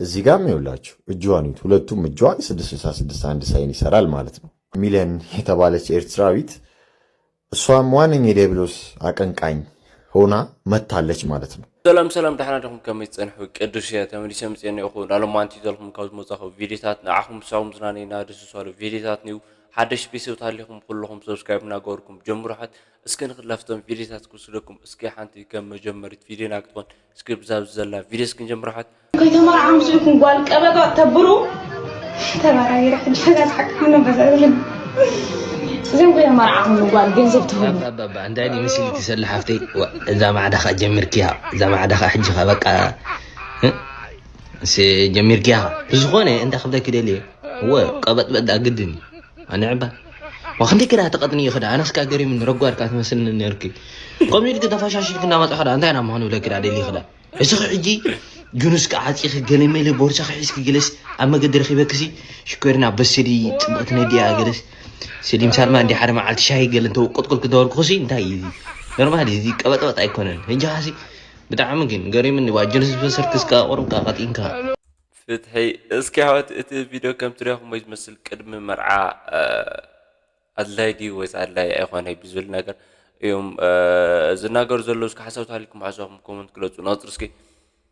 እዚህ ጋም ይኸውላችሁ እጅዋን እዩት። ሁለቱም እጅዋ የ ስድስት ስልሳ ስድስት አንድ ሳይን ይሰራል ማለት ነው። ሚሊዮን የተባለች ኤርትራዊት እሷም ዋነኛ የዲያብሎስ አቀንቃኝ ሆና መታለች ማለት ነው። ሰላም ሰላም፣ ደሓና ዲኹም? ከመይ ትጸንሑ? ቅዱስ እየ፣ ተመሊሰ መጽኤ እኒኦኹ። ናሎም ማንቲ ዘልኩም ካብ ዝመጻኹ ቪዲዮታት ንዓኹም ሳኹም ዝናነይና ደስ ዝሳሉ ቪዲዮታት ንዩ። ሓደሽ ቤተሰብ ታሊኹም ኩልኹም ሰብስክራይብ እናገበርኩም ጀምሩ። ሓት እስከ ንኽላፍቶም ቪዲዮታት ክወስደኩም እስኪ ሓንቲ ከም መጀመሪት ቪዲዮና ክትኾን እስኪ ብዛብ ዘላ ቪዲዮ እስኪ ንጀምሩ። ሓት ከይተመርዓኹም ስኢኹም ጓል ቀበጣ ተብሩ። ተባራቢረ ሕጂ ፈጋስ ሓቅሓ ነበዛብልን እዚኦም ከይተመርዓኹም ጓል ገንዘብ ትህቡ። ባባባ እንታይ ዲ ምስል ትሰሊ ሓፍተይ? ዋ፣ እዛ ማዕዳኻ ጀሚርክያ፣ እዛ ማዕዳኻ ሕጂኻ በቃ እ? ስ ጀሚርክያ። ብዝኾነ እንታይ ክብለኪ ደልየ፣ እወ ቀበጥበጥ ዳ ግድን እዩ። ኣነ ዕባ ዋ ክንደይ ክዳ ተቐጥኒ እዩ ክዳ ኣነስካ ገሪምኒ ረጓድካ ትመስልኒ ነርኪ። ከምዚ ኢልክ ተፈሻሽልክ እናመጣ ክዳ እንታይ ኢና ምዃኑ ብለኪ ዳ ደሊ ክዳ። እስኺ ሕጂ ጁኑስ ከዓፂኺ ገለ መለ ቦርሳኺ ሒዝኪ ገለስ ኣብ መገዲ ረኺበክሲ ሽኮሪና በስዲ ፅብቕቲ ነዲያ ገለስ ስሊም ሳልማ እንዲ ሓደ መዓልቲ ሻሂ ገለ እንተወቀጥኩልክ እንተበልኩ ክሲ እንታይ እዩ እዚ? ኖርማል እዩ እዚ ቀበጥበጥ ኣይኮነን። ህጂ ኻሲ ብጣዕሚ ግን ገሪምኒ ዋ ጁኑስ በሰርክስካ ቆርብካ ቀጢንካ። ፍትሒ እስኪ ኣሕዋት እቲ ቪድዮ ከም ትሪኹሞ ዝመስል ቅድሚ መርዓ ኣድላይ ድዩ ወይስ ኣድላይ ኣይኮነ ብዝብል ነገር እዮም ዝናገሩ ዘለዉ። እስኪ ሓሳብ ተሃሊኩም ሓሳብኩም ኮመንት ግለፁ። ናፅር እስኪ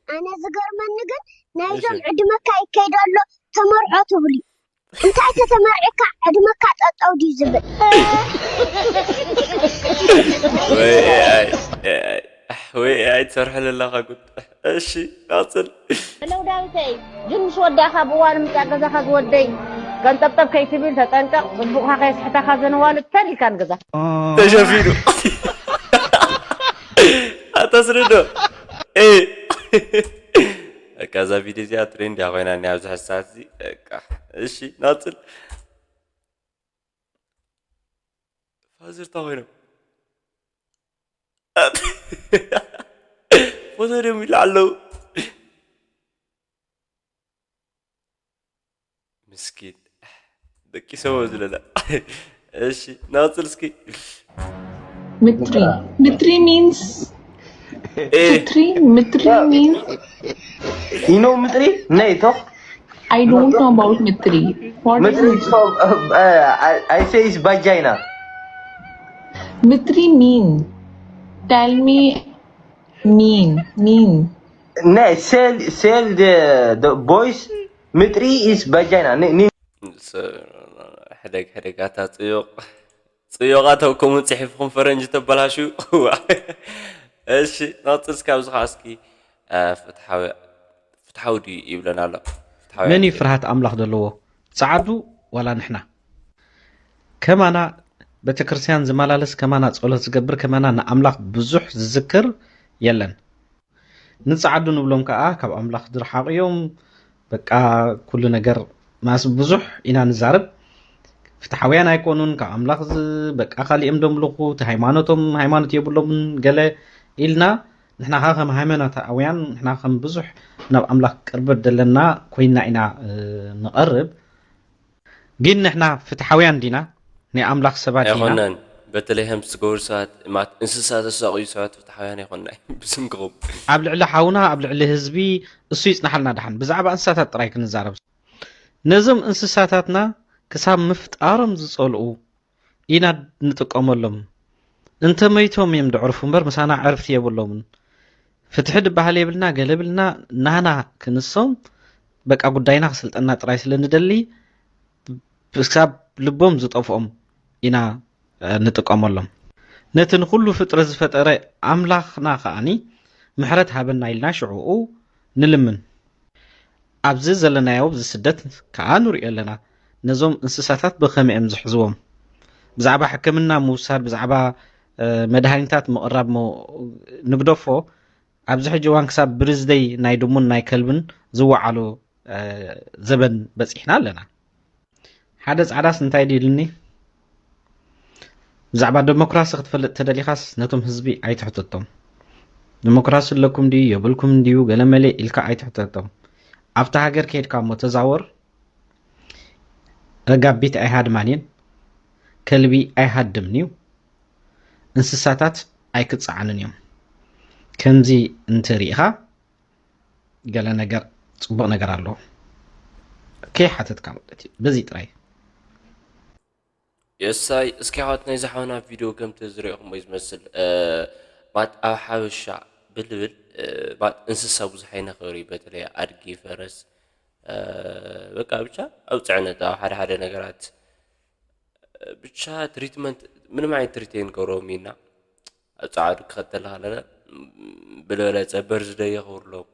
ኣነ ዝገርመኒ ግን ናይዞም ዕድመካ ይከይድ ኣሎ ተመርዖ ትብሉ እንታይ ተተመርዕካ ዕድመካ ጠጠው ድዩ ዝብል? ወይ ኤኣይ ኤኣይ ወይ ኤኣይ ትሰርሐሉ ኣለኻ ጉድ። እሺ ቀፅል። ሄለው ዳዊተይ ግን ምስ ወዳእኻ ብእዋኑ ምፃእ ገዛኻ ዝወደይ ቀንጠብጠብ ከይትብል ተጠንቀቕ። ፅቡቕኻ ከየስሕታኻ ዘንዋሉ ተን ኢልካ ንገዛ። ተሸፊኑ ኣታ ስርዶ ኤ በቃ እዛ ቪድዮ እዚኣ ትሬንድ እያ ኮይና እኒኣ ኣብዚ ሕጂ ሰዓት እዚ በቃ። እሺ ናፅል ፋዘር እንታይ ኮይኖም ፎቶ ድዮም ይልዓ ኣለዉ። ምስኪን ደቂሶም ዝለላ። እሺ ናፅል እስኪ። ምትሪ ምትሪ means ኤ ምትሪ ምትሪ means You know ምጥሪ? ናይ ቶኽ I don't know about ምትሪ. What is ምጥሪ ምትሪ? So, uh, uh, I, I say it's vagina. ምትሪ mean? Tell me mean mean. ናይ sell sell the the boys ምጥሪ is vagina. ኒ- ኒ- ሕደግ ሕደግ ኣታ ፅዩቕ ፅዩቓት ኣብ ከምኡ ፅሒፍኹም ፈረንጂ ተበላሹ። እሺ ናፅል እስኪ ኣብዚ ከዓ እስኪ ፍትሓዊ ፍትሓዊ ድዩ ይብለና ኣሎ። ፍትሓዊ መን እዩ ኣይመስለኒ። ፍርሃት ኣምላኽ ዘለዎ? ጸዓዱ ዋላ ንሕና? ከማና ቤተክርስትያን ዝመላለስ፣ ከማና ጸሎት ዝገብር፣ ከማና ንኣምላኽ ብዙሕ ዝዝክር የለን። ንጸዓዱ ንብሎም ከኣ ካብ ኣምላኽ ዝረሓቑ እዮም። በቃ ኩሉ ነገር ማስ ብዙሕ ኢና ንዛረብ። ፍትሓውያን ኣይኮኑን፣ ካብ ኣምላኽ ዝ-፣ በቃ ካሊኦም ደምልኹ፣ እቲ ሃይማኖቶም ሃይማኖት የብሎምን ገለ ኢልና ንሕና ከ ከም ሃይማኖታውያን ንሕና ከም ብዙሕ ናብ ኣምላኽ ቅርበት ዘለና ኮይንና ኢና እ፣ ንቐርብ። ግን ንሕና ፍትሓውያን ዲና? ናይ ኣምላኽ ሰባት ዲና? ኣይኮነን። በተለይ ከም ዝገብሩ ሰባት ማለት እንስሳ ዘሳቕዩ ሰባት ፍትሓውያን ኣይኮንና ብስንክኹም። ኣብ ልዕሊ ሓውና ኣብ ልዕሊ ህዝቢ እሱ ይጽናሓልና ደሓን። ብዛዕባ እንስሳታት ጥራይ ክንዛረብ። ነዞም እንስሳታትና ክሳብ ምፍጣሮም ዝጸልኡ ኢና ንጥቀመሎም። እንተ መይቶም እዮም ደዕርፉ እምበር ምሳና ዕርፍቲ የብሎምን። ፍትሒ ድበሃል የብልና ገለ ብልና ናና ክንሶም በቃ ጉዳይና ክስልጠና ጥራይ ስለ ንደሊ ክሳብ ልቦም ዝጠፍኦም ኢና ንጥቀመሎም። ነቲ ንኹሉ ፍጥረት ዝፈጠረ ኣምላኽና ከኣኒ ምሕረት ሃበና ኢልና ሽዕኡ ንልምን። ኣብዚ ዘለናዮ ኣብዚ ስደት ከኣ ንሪኦ ኣለና ነዞም እንስሳታት ብኸመይ እዮም ዝሕዝዎም። ብዛዕባ ሕክምና ምውሳድ ብዛዕባ መድሃኒታት ምቕራብ ንግደፎ ኣብዚ ሕጂ እዋን ክሳብ ብርዝደይ ናይ ድሙን ናይ ከልብን ዝወዓሉ ዘበን በፂሕና ኣለና። ሓደ ፃዕዳስ እንታይ ድዩ ኢሉኒ? ብዛዕባ ደሞክራሲ ክትፈልጥ ተደሊኻስ ነቶም ህዝቢ ኣይትሕተቶም። ደሞክራሲ ኣለኩም ድዩ የብልኩም ድዩ ገለመለ ኢልካ ኣይትሕተቶም። ኣብታ ሃገር ከይድካ እሞ ተዛወር። ረጋቢት ኣይሃድማን እየን፣ ከልቢ ኣይሃድምን እዩ፣ እንስሳታት ኣይክፀዓኑን እዮም። ከምዚ እንተሪኢኻ ገለ ነገር ጽቡቕ ነገር ኣለዎ። ከይሓተትካ ማለት እዩ። በዚ ጥራይ። የሳይ እስኪ ሓወት ናይ ዝሓውና ቪድዮ ከምቲ ዝሪኦኹም ወይ ዝመስል ባት ኣብ ሓበሻ ብልብል ባት እንስሳ ብዙሕ ኣይነኽብር እዩ። በተለይ ኣድጊ፣ ፈረስ፣ በቃ ብቻ ኣብ ፅዕነት ኣብ ሓደ ሓደ ነገራት ብቻ ትሪትመንት ምንም ዓይነት ትሪት ኣይንገብሮም ኢና። ኣብ ፃዕዱ ክኸተል ከለና ብልበለ ፀበር ዝደየ ክብርሎም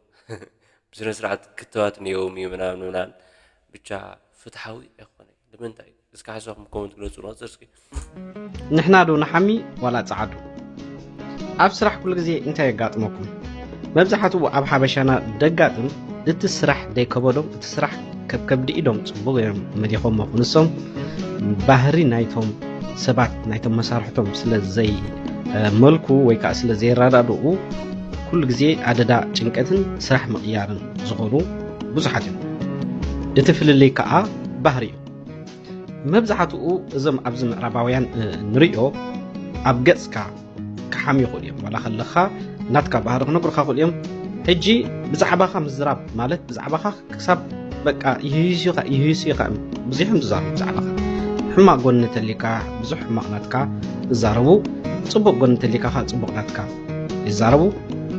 ብስነ ስርዓት ክትባት ነየዎም እዩ ምናምን ምናምን ብቻ ፍትሓዊ ኣይኮነ። ንምንታይ እስኪ ሓሳብኩም ኮመንት ግለፁ ንቐፅል እስኪ። ንሕና ዶ ንሓሚ ዋላ ጸዓዱ? ኣብ ስራሕ ኩሉ ግዜ እንታይ የጋጥመኩም? መብዛሕትኡ ኣብ ሓበሻና ደጋጥም እቲ ስራሕ ደይከበዶም እቲ ስራሕ ከብ ከብዲ ኢዶም ጽቡቕ እዮም መዲኾሞ። ንሶም ባህሪ ናይቶም ሰባት ናይቶም መሳርሕቶም ስለ ዘይመልኩ ወይ ከዓ ስለ ዘይረዳድኡ ኩሉ ግዜ ኣደዳ ጭንቀትን ስራሕ ምቕያርን ዝኾኑ ብዙሓት እዮም። እቲ ፍልልይ ከዓ ባህሪ እዩ። መብዛሕትኡ እዞም ኣብዚ ምዕራባውያን ንሪኦ ኣብ ገፅካ ክሓምዩ ይኽእሉ እዮም። ዋላ ከለኻ ናትካ ባህሪ ክነግሩኻ ይኽእሉ እዮም። ሕጂ ብዛዕባኻ ምዝራብ ማለት ብዛዕባኻ ክሳብ በቃ ይህይሱኻ ይህይሱኻ ብዙሕም ዝዛረቡ ብዛዕባኻ ሕማቕ ጎኒ ተሊካ ብዙሕ ሕማቕ ናትካ ይዛረቡ፣ ፅቡቕ ጎኒ ተሊካ ከዓ ፅቡቕ ናትካ ይዛረቡ።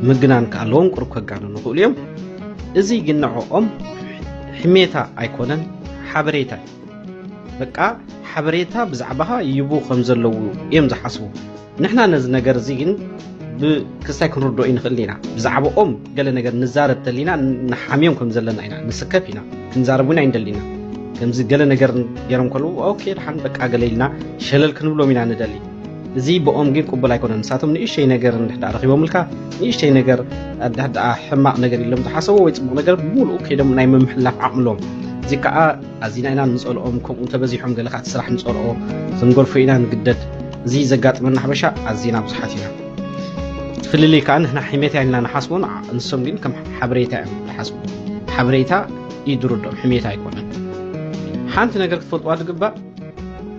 ምግናን ከዓ ኣለዎም፣ ቁሩብ ከጋንኑ ይኽእሉ እዮም። እዚ ግን ንዕኦም ሕሜታ ኣይኮነን፣ ሓበሬታ እዩ። በቃ ሓበሬታ ብዛዕባኻ ይቡ ከም ዘለዉ እዮም ዝሓስቡ። ንሕና ነዚ ነገር እዚ ግን ብክስታይ ክንርድኦ ይንኽእል ኢና። ብዛዕባኦም ገለ ነገር ንዛረብ ተሊና ንሓምዮም ከም ዘለና ኢና ንስከፍ ኢና ክንዛረብ እውን ኣይንደሊ ኢና። ከምዚ ገለ ነገር ገይሮም ከለዉ ኦኬ ድሓን በቃ ገለ ኢልና ሸለል ክንብሎም ኢና ንደሊ። እዚ ብኦም ግን ቅቡል ኣይኮነን። ንሳቶም ንእሽተይ ነገር እንድሕዳ ረኺቦምልካ ንእሽተይ ነገር እንድሕዳ ሕማቕ ነገር ኢሎም ዝሓሰቦ ወይ ፅቡቕ ነገር ብምሉኡ ከይዶም ናይ ምምሕላፍ ዓቕሚ ኣለዎም። እዚ ከዓ ኣዚና ኢና ንፀልኦም፣ ከምኡ እንተበዚሖም ገለ ከዓ እቲ ስራሕ ንፀልኦ፣ ክንገድፎ ኢና ንግደድ። እዚ ዘጋጥመና ሓበሻ ኣዚና ብዙሓት ኢና። ፍልልይ ከዓ ንሕና ሕሜታ ኢልና ንሓስቦ፣ ንዓ- ንሶም ግን ከም ሓበሬታ እዮም ዝሓስቡ። ሓበሬታ እዩ ዝርድኦም፣ ሕሜታ ኣይኮነን። ሓንቲ ነገር ክትፈልጥዋ ዝግባእ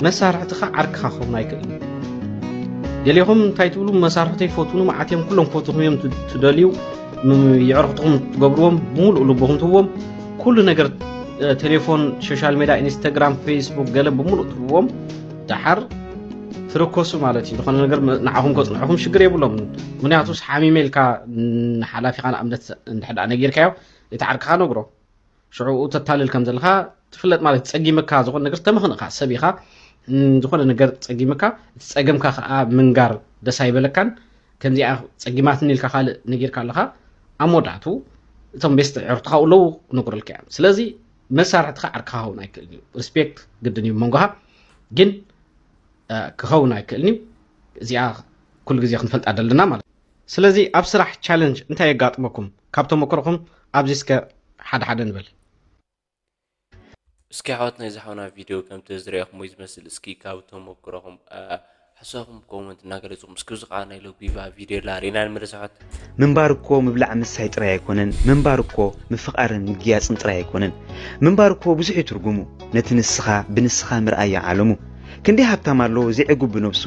መሳርሕትኻ ዓርክኻ ክኸውን ኣይክእልን። ገሊኹም እንታይ ትብሉ? መሳርሕተይ ይፈትዉኒ፣ መዓት እዮም፣ ኩሎም ክፈትኹም እዮም ት- ትደልዩ፣ ም- የዕርኽትኹም ትገብርዎም፣ ብምሉእ ልብኹም ትህብዎም፣ ኩሉ ነገር እ፣ ቴሌፎን፣ ሶሻል ሜድያ፣ ኢንስታግራም፣ ፌስቡክ ገለ ብምሉእ ትህብዎም፣ ደሓር ትርከሱ ማለት እዩ። ዝኾነ ነገር ም- ንዓኹም ከጽንዑኹም ሽግር የብሎም። ምክንያቱ ሓሚመ ኢልካ ንሓላፊኻ ንኣብነት እንድሕር ደኣ ነጊርካዮ እቲ ዓርክኻ ነግሮ። ሽዑ ተታልል ከም ዘለኻ ትፍለጥ ማለት እዩ። ጸጊምካ ዝኾነ ነገር ተመኽንኻ ሰብ ኢኻ፣ ም፣ ዝኾነ ነገር ጸጊምካ እቲ ጸገምካ ከኣ ምንጋር ደስ ኣይበለካን። ከምዚኣ ጸጊማትኒ ኢልካ ካልእ ነጊርካ ኣለኻ ኣብ መወዳእቱ እቶም ቤስት ዕርትኻ ኣለዉ ክነግረልካ እዮም። ስለዚ መሳርሕትኻ ዓርክኻ ክኸውን ኣይክእልን እዩ። ሪስፔክት ግድን እዩ መንጎኻ ግን እ፣ ክኸውን ኣይክእልን እዩ። እዚኣ ኩሉ ግዜ ክንፈልጣ ደለና ማለት እዩ። ስለዚ ኣብ ስራሕ ቻለንጅ እንታይ የጋጥመኩም ካብ ተመክሮኹም ኣብዚ እስከ ሓደ ሓደ ንበል። እስኪ ኣሕዋትና እዚ ሓውና ቪድዮ ከምቲ ዝረኣኹሞ ዝመስል እስኪ ካብ ተመክሮኹም እ፣ ሓሳብኩም ኮመንት እናገለፅኩም እስኪ እዚ ከዓ ናይ ሎቢ ቪድዮ ላ ሪና ንመለስ ኣሕዋት። ምንባር እኮ ምብላዕ ምስታይ ጥራይ ኣይኮነን። ምንባር እኮ ምፍቓርን ምግያጽን ጥራይ ኣይኮነን። ምንባር እኮ ብዙሕ እዩ ትርጉሙ። ነቲ ንስኻ ብንስኻ ምርኣይ እዩ ዓለሙ። ክንደይ ሃብታም ኣሎ ዘዕጉብ ብነብሱ፣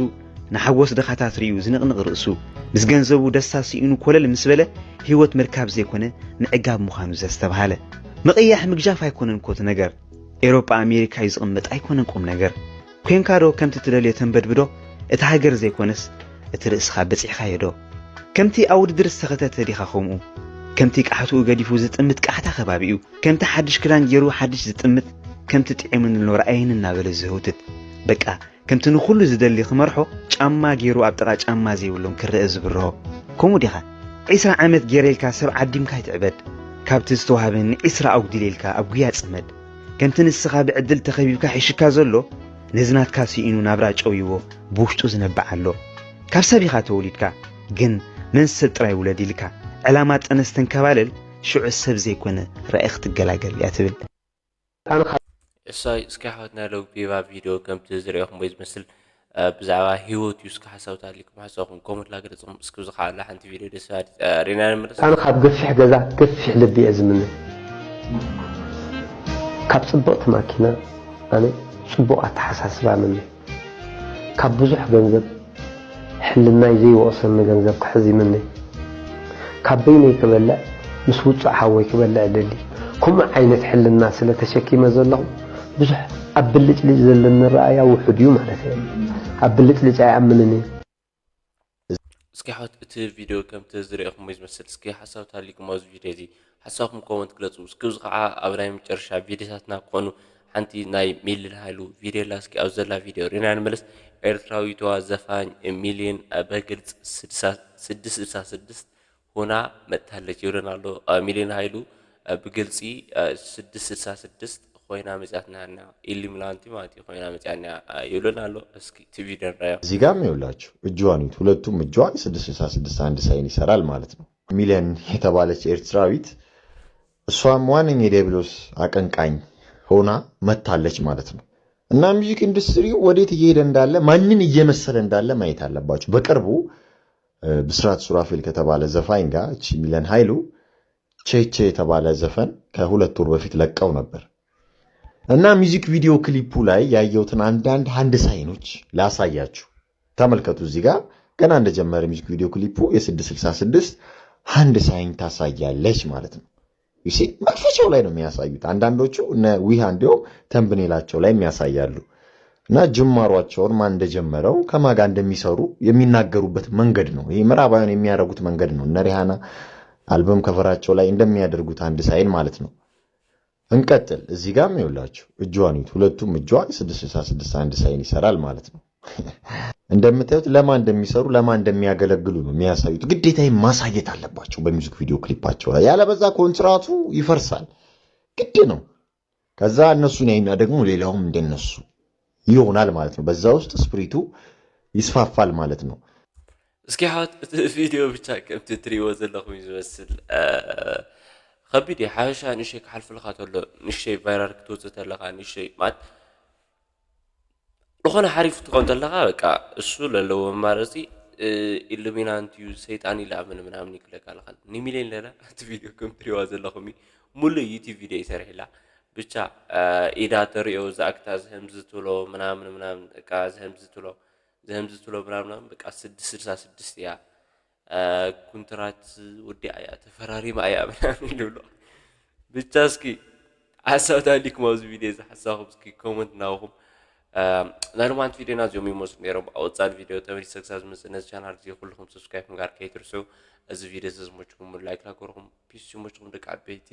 ንሓጎስ ድኻታት ርእዩ ዝንቕንቕ ርእሱ። ምስ ገንዘቡ ደስታ ስኢኑ ኮለል ምስ በለ፣ ህይወት ምርካብ ዘይኮነ ምዕጋብ ምዃኑ ዘስተብሃለ። ምቕያሕ ምግጃፍ ኣይኮነን እኮ እቲ ነገር። ኤውሮጳ ኣሜሪካ እዩ ዝቕመጥ ኣይኮነን ቁም ነገር። ኮንካ ዶ ከምቲ ትደልዮ ተንበድብዶ? እቲ ሃገር ዘይኮነስ እቲ ርእስኻ በጺሕኻዮ ዶ? ከምቲ ኣብ ውድድር ዝተኸተተ ዲኻ ከምኡ? ከምቲ ቃሕትኡ ገዲፉ ዝጥምት ቃሕታ ከባቢኡ? ከምቲ ሓድሽ ክዳን ገይሩ ሓድሽ ዝጥምት? ከምቲ ጥዒሙኒ ኣሎ ረኣየኒ እናበለ ዝህውትት? በቃ ከምቲ ንኹሉ ዝደሊ ክመርሖ ጫማ ገይሩ ኣብ ጥቓ ጫማ ዘይብሎም ክረአ ዝብርሆ? ከምኡ ዲኻ? ዒስራ ዓመት ገይረ ኢልካ ሰብ ዓዲምካ ኣይትዕበድ። ካብቲ ዝተዋህበኒ ዒስራ ኣጉዲለ ኢልካ ኣብ ጉያ ጽመድ። ከምቲ ንስኻ ብዕድል ተኸቢብካ ሒሽካ ዘሎ፣ ነዚ ናትካ ስኢኑ ናብራ ጨውይዎ ብውሽጡ ዝነብዕ ኣሎ። ካብ ሰብ ኢኻ ተወሊድካ፣ ግን መን ሰብ ጥራይ ውለድ ኢልካ ዕላማ ጠነስ ተንከባለል፣ ሽዑ ሰብ ዘይኮነ ራኢ ክትገላገል እያ ትብል። እሳይ እስኪ ኣሕዋትና ሎቢ ቪድዮ ከምቲ ዝሪኦኹም ወይ ዝመስል ብዛዕባ ህይወት እዩ። እስኪ ሓሳብ ተሃልዩኩም ሓሳብኩም ኮመንት ላገለፅኩም እስኪ ዝኸኣላ ሓንቲ ቪድዮ ደስ በሃሊት ሪና ንምለስ። ኣነ ካብ ገፊሕ ገዛ ገፊሕ ልቢ እየ ዝምነ። ካብ ፅብቕቲ ማኪና ኣነ ፅቡቕ ኣተሓሳስባ ምነ። ካብ ብዙሕ ገንዘብ ሕልናይ ዘይወቕሰኒ ገንዘብ ክሕዝ ይምነ። ካብ በይነይ ክበልዕ ምስ ውጹዕ ሓወይ ክበልዕ እደሊ። ከምኡ ዓይነት ሕልና ስለ ተሸኪመ ዘለኹ ብዙሕ ኣብ ብልጭልጭ ዘለኒ ረኣያ ውሑድ እዩ ማለት እየ። ኣብ ብልጭልጭ ኣይኣምንን እየ። እስኪ ሓወት እቲ ቪድዮ ከምቲ ዝረእኹሞ እዩ ዝመስል። እስኪ ሓሳብ ታሊኩም ኣብዚ ቪድዮ እዚ ሓሳብኩም ኮመንት ግለፁ። እስኪ እዚ ከዓ ኣብ ናይ መጨረሻ ቪድዮታትና ክኾኑ ሓንቲ ናይ ሚልን ሃይሉ ቪድዮ ኣላ። እስኪ ኣብ ዘላ ቪድዮ ሪና ንመለስ። ኤርትራዊቷ ዘፋኝ ሚልን በግልጽ ስድስት ስልሳ ስድስት ሆና መጥታለች ይብለና ኣሎ። ሚልን ሃይሉ ብግልፂ ስድስት ስልሳ ስድስት ኮይና መፅያትና ኢሉሚናንቲ ማለት እዩ ኮይና መፅያና ይብለና ኣሎ። እስኪ እቲ ቪድዮ ንራዮ። እዚህ ጋም ይኸውላችሁ እጇን እዩት። ሁለቱም እጇን ስድስት ስልሳ ስድስት አንድ ሳይን ይሰራል ማለት ነው። ሚሊዮን የተባለች ኤርትራዊት እሷም ዋነኛ የዲያብሎስ አቀንቃኝ ሆና መጥታለች ማለት ነው። እና ሚውዚክ ኢንዱስትሪው ወዴት እየሄደ እንዳለ ማንን እየመሰለ እንዳለ ማየት አለባችሁ። በቅርቡ ብስራት ሱራፌል ከተባለ ዘፋኝ ጋር እቺ ሚሊዮን ሃይሉ ቼቼ የተባለ ዘፈን ከሁለት ወር በፊት ለቀው ነበር እና ሚውዚክ ቪዲዮ ክሊፑ ላይ ያየሁትን አንዳንድ ሃንድ ሳይኖች ላሳያችሁ። ተመልከቱ። እዚህ ጋር ገና እንደጀመረ ሚውዚክ ቪዲዮ ክሊፑ የ ስድስት ስልሳ ስድስት ሃንድ ሳይን ታሳያለች ማለት ነው። ዩ ሲ መክፈቻው ላይ ነው የሚያሳዩት። አንዳንዶቹ እነ ዊሃ እንዲሁም ተምብኔላቸው ላይ የሚያሳያሉ። እና ጅማሯቸውን ማን እንደጀመረው ከማን ጋር እንደሚሰሩ የሚናገሩበት መንገድ ነው። ይሄ ምዕራባውያን የሚያደርጉት መንገድ ነው። እነ ሪሃና አልበም ከቨራቸው ላይ እንደሚያደርጉት አንድ ሳይን ማለት ነው። እንቀጥል። እዚህ ጋም ይኸውላችሁ እጇን እዩት። ሁለቱም እጇን ስድስት ስልሳ ስድስት አንድ ሳይን ይሰራል ማለት ነው። እንደምታዩት ለማን እንደሚሰሩ ለማን እንደሚያገለግሉ ነው የሚያሳዩት። ግዴታ ይሄን ማሳየት አለባቸው በሚውዚክ ቪዲዮ ክሊፓቸው ላይ፣ ያለበዛ ኮንትራቱ ይፈርሳል። ግድ ነው። ከዛ እነሱን ያይና ደግሞ ሌላውም እንደነሱ ይሆናል ማለት ነው። በዛ ውስጥ ስፕሪቱ ይስፋፋል ማለት ነው። እስኪ ሓወት እቲ ቪድዮ ብቻ ከምቲ ትሪእዎ ዘለኹም እዩ ዝመስል። ከቢድ እዩ። ሓበሻ ንእሸይ ክሓልፍልካ ተሎ ንእሸይ ቫይራል ክትወፅእ ተለካ ንእሸይ ማለት ዝኾነ ሓሪፍ ትኾን ተለካ በቃ እሱ ለለዎ መማረፂ ኢሉሚናንቲ እዩ ሰይጣን ኢለ ኣምን ምናምን ይክለካ ኣለካ ንሚሊዮን ለላ እቲ ቪድዮ ከም ትሪእዋ ዘለኹም እዩ ሙሉእ ዩቲብ ቪድዮ ይሰርሕ ኢላ ብቻ ኢዳ ተሪኦ ዝኣክታ ዝህምዝ ትብሎ ምናምን ምናምን በቃ ዝህምዝ ትብሎ ዝህምዝ ትብሎ ምናምን ምናምን በቃ ስድስት ስልሳ ስድስት እያ ኩንትራት ወዲኣ እያ ተፈራሪማ እያ ምናምን ይብሎ ብቻ እስኪ ሓሳብ ታሊኩም ኣብዚ ቪድዮ እዚ ሓሳብኩም እስኪ ኮመንት ናውኹም ናይ ሎማንት ቪድዮና እዚኦም ይመስሉ ነይሮም ኣብ ወፃል ቪድዮ ተመሊሰ ክሳብ ዝመፅእ ነዚ ቻናል እዚ ኩልኩም ሰብስክራይብ ምግባር ከይትርስዑ እዚ ቪድዮ እዚ ዝመችኩም ላይክ ላገርኩም ፒስ ይመችኩም ደቂ ዓበይቲ